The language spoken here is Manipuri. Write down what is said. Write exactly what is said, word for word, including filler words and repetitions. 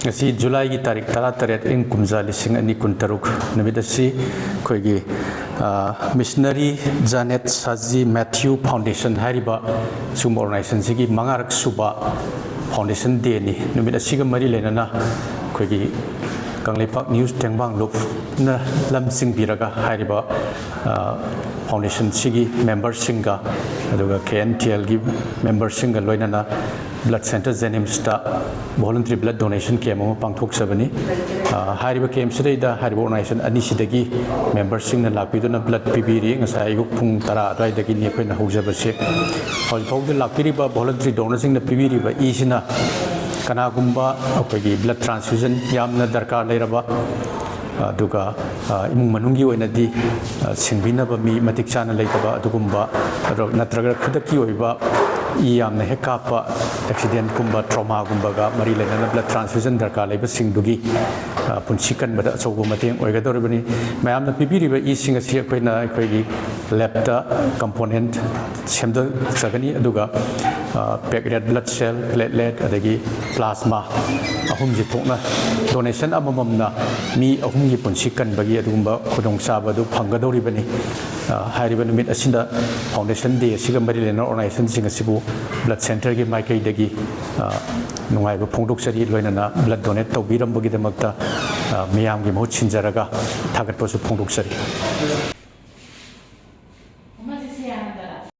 ꯉꯁꯤ ꯖꯨꯂꯥꯏꯒꯤ ꯇꯥꯔꯤꯛ ꯇꯔꯥꯇꯔꯦꯠ, ꯏꯪ ꯀꯨꯝꯖꯥ ꯂꯤꯁꯤꯡ ꯑꯅꯤ ꯀꯨꯟꯇꯔꯨꯛ ꯅꯨꯃꯤꯠ ꯑꯁꯤ ꯑꯩꯈꯣꯏꯒꯤ, ꯑ, ꯃꯤꯁꯅꯔꯤ ꯖꯥꯅꯦꯠ ꯁꯥꯖꯤ ꯃꯦꯊ꯭ꯌꯨ ꯐꯥꯎꯟꯗꯦꯁꯟ ꯍꯥꯏꯔꯤꯕ ꯁꯤꯒꯨꯝꯕ ꯑꯣꯔꯒꯅꯥꯏꯖꯦꯁꯟꯁꯤꯒꯤ ꯃꯉꯥꯔꯛ ꯁꯨꯕ ꯐꯥꯎꯟꯗꯦꯁꯟ ꯗꯦꯅꯤ꯫ ꯅꯨꯃꯤꯠ ꯑꯁꯤꯒ ꯃꯔꯤ ꯂꯩꯅꯅ ꯑꯩꯈꯣꯏꯒꯤ ꯀꯪꯂꯩꯄꯥꯛ ꯅ꯭ꯌꯨꯁ ꯇꯦꯡꯕꯥꯡ ꯂꯨꯞꯅ ꯂꯝ ꯆꯤꯡꯕꯤꯔꯒ ꯍꯥꯏꯔꯤꯕ, ꯑ, ꯐꯥꯎꯟꯗꯦꯁꯟꯁꯤꯒꯤ ꯃꯦꯝꯕꯔꯁꯤꯡꯒ ꯑꯗꯨꯒ ꯀꯦ ꯑꯦꯟ ꯇꯤ ꯑꯦꯜꯒꯤ ꯃꯦꯝꯕꯔꯁꯤꯡꯒ ꯂꯣꯏꯅꯅ ꯕ꯭ꯂꯗ ꯁꯦꯟꯇꯔ ꯖꯦꯅꯤꯝꯁꯇ voluntary blood donation camp ꯑꯃ ꯄꯥꯡꯊꯣꯛꯆꯕꯅꯤ꯫ ꯑ, ꯍꯥꯏꯔꯤꯕ ꯀꯦꯝꯁꯤꯗꯩꯗ ꯍꯥꯏꯔꯤꯕ ꯑꯣꯔꯒꯅꯥꯏꯖꯦꯁꯟ ꯑꯅꯤꯁꯤꯗꯒꯤ ꯃꯦꯝꯕꯔꯁꯤꯡꯅ ꯂꯥꯛꯄꯤꯗꯨꯅ ꯕ꯭ꯂꯗ ꯄꯤꯕꯤꯔꯤ꯫ ꯉꯁꯥꯏ ꯑꯌꯨꯛ ꯄꯨꯡ ꯇꯔꯥ ꯑꯗꯨꯋꯥꯏꯗꯒꯤꯅꯤ ꯑꯩꯈꯣꯏꯅ ꯍꯧꯖꯕꯁꯦ꯫ ꯍꯧꯖꯤꯛ ꯐꯥꯎꯕꯗ ꯂꯥꯛꯄꯤꯔꯤꯕ ꯚꯣꯂꯟꯇꯔꯤ ꯗꯣꯅꯔꯁꯤꯡꯅ ꯄꯤꯕꯤꯔꯤꯕ ꯏꯁꯤꯅ ꯀꯅꯥꯒꯨꯝꯕ ꯑꯩꯈꯣꯏꯒꯤ ꯕ꯭ꯂꯗ ꯇ꯭ꯔꯥꯟꯁꯐ꯭ꯌꯨꯖꯟ ꯌꯥꯝꯅ ꯗꯔꯀꯥꯔ ꯂꯩꯔꯕ, ꯑꯗꯨꯒ, ꯑ, ꯏꯃꯨꯡ ꯃꯅꯨꯡꯒꯤ ꯑꯣꯏꯅꯗꯤ, ꯑ, ꯁꯤꯡꯕꯤꯅꯕ ꯃꯤ ꯃꯇꯤꯛ ꯆꯥꯅ ꯂꯩꯇꯕ ꯑꯗꯨꯒꯨꯝꯕ, ꯑꯗꯣ ꯅꯠꯇ꯭ꯔꯒ ꯈꯨꯗꯛꯀꯤ ꯑꯣꯏꯕ ꯏ ꯌꯥꯝꯅ ꯍꯦꯛ ꯀꯥꯞꯄ ꯑꯦꯛꯁꯤꯗꯦꯟꯠꯀꯨꯝꯕ, ꯇ꯭ꯔꯣꯃꯥꯒꯨꯝꯕꯒ ꯃꯔꯤ ꯂꯩꯅꯅ ꯕ꯭ꯂꯗ ꯇ꯭ꯔꯥꯟꯁꯐ꯭ꯌꯨꯖꯟ ꯗꯔꯀꯥꯔ ꯂꯩꯕꯁꯤꯡꯗꯨꯒꯤ, ꯑ, ꯄꯨꯟꯁꯤ ꯀꯟꯕꯗ ꯑꯆꯧꯕ ꯃꯇꯦꯡ ꯑꯣꯏꯒꯗꯧꯔꯤꯕꯅꯤ꯫ ꯃꯌꯥꯝꯅ ꯄꯤꯕꯤꯔꯤꯕ ꯏꯁꯤꯡ ꯑꯁꯤ ꯑꯩꯈꯣꯏꯅ ꯑꯩꯈꯣꯏꯒꯤ ꯂꯦꯕꯇ ꯀꯝꯄꯣꯅꯦꯟꯠ ꯁꯦꯝꯖꯈ꯭ꯔꯒꯅꯤ, ꯑꯗꯨꯒ, ꯑ, packed red blood cell, platelet, ꯑꯗꯒꯤ plasma ꯑꯍꯨꯝꯁꯤ ꯊꯣꯛꯅ donation ꯑꯃꯃꯝꯅ ꯃꯤ ꯑꯍꯨꯝꯒꯤ ꯄꯨꯟꯁꯤ ꯀꯟꯕꯒꯤ ꯑꯗꯨꯒꯨꯝꯕ ꯈꯨꯗꯣꯡꯆꯥꯕ ꯑꯗꯨ ꯐꯪꯒꯗꯧꯔꯤꯕꯅꯤ꯫ ꯑ, ꯍꯥꯏꯔꯤꯕ ꯅꯨꯃꯤꯠ ꯑꯁꯤꯗ foundation day ꯑꯁꯤꯒ ꯃꯔꯤ ꯂꯩꯅꯕ organizationꯁꯤꯡ ꯑꯁꯤꯕꯨ blood centreꯒꯤ ꯃꯥꯏꯀꯩꯗꯒꯤ, ꯑ, ꯅꯨꯡꯉꯥꯏꯕ ꯐꯣꯡꯗꯣꯛꯆꯔꯤ, ꯂꯣꯏꯅꯅ blood donate ꯇꯧꯕꯤꯔꯝꯕꯒꯤꯗꯃꯛꯇ, ꯑ, ꯃꯤꯌꯥꯝꯒꯤ ꯃꯍꯨꯠ ꯁꯤꯟꯖꯔꯒ ꯊꯥꯒꯠꯄꯁꯨ ꯐꯣꯡꯗꯣꯛꯆꯔꯤ꯫